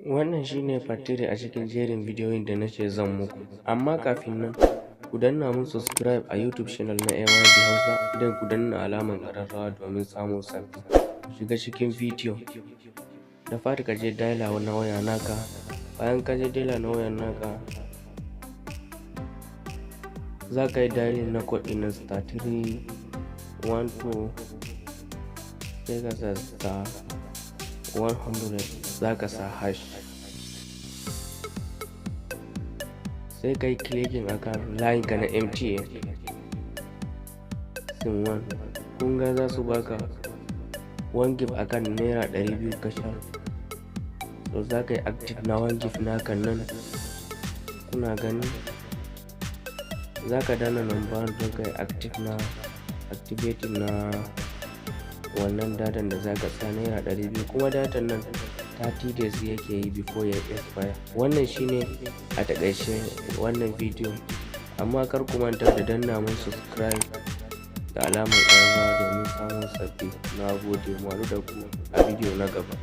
Wannan shine part 3 a cikin jerin bidiyoyin da nace zan muku. Amma kafin nan, ku danna mun subscribe a YouTube channel na AYB Hausa, don ku danna alamar ƙararrawa domin samun sabbi. Shiga cikin bidiyo. Da fari ka je dialer na waya naka. Bayan ka je dialer na wayan naka, za ka yi dialing na code ɗin *312, sai ka sa *100, za ka sa hash. Sai ka yi clicking akan layin ka na MTN SIM 1. Kun ga za su baka 1 gig akan ₦200 kacal. So za ka yi active na 1 gig naka nan. Kuna gani? Za ka danna number 1 don ka yi active na activating na wannan datan da za ka sa ₦200, kuma datan nan 30 days yake yi before ya expire. Wannan shine a taƙaice wannan bidiyo. Amma kar ku manta da danna mun subscribe da alamar ƙararrawa domin samun sabbi. Na gode, mu haɗu da ku a bidiyo na gaba.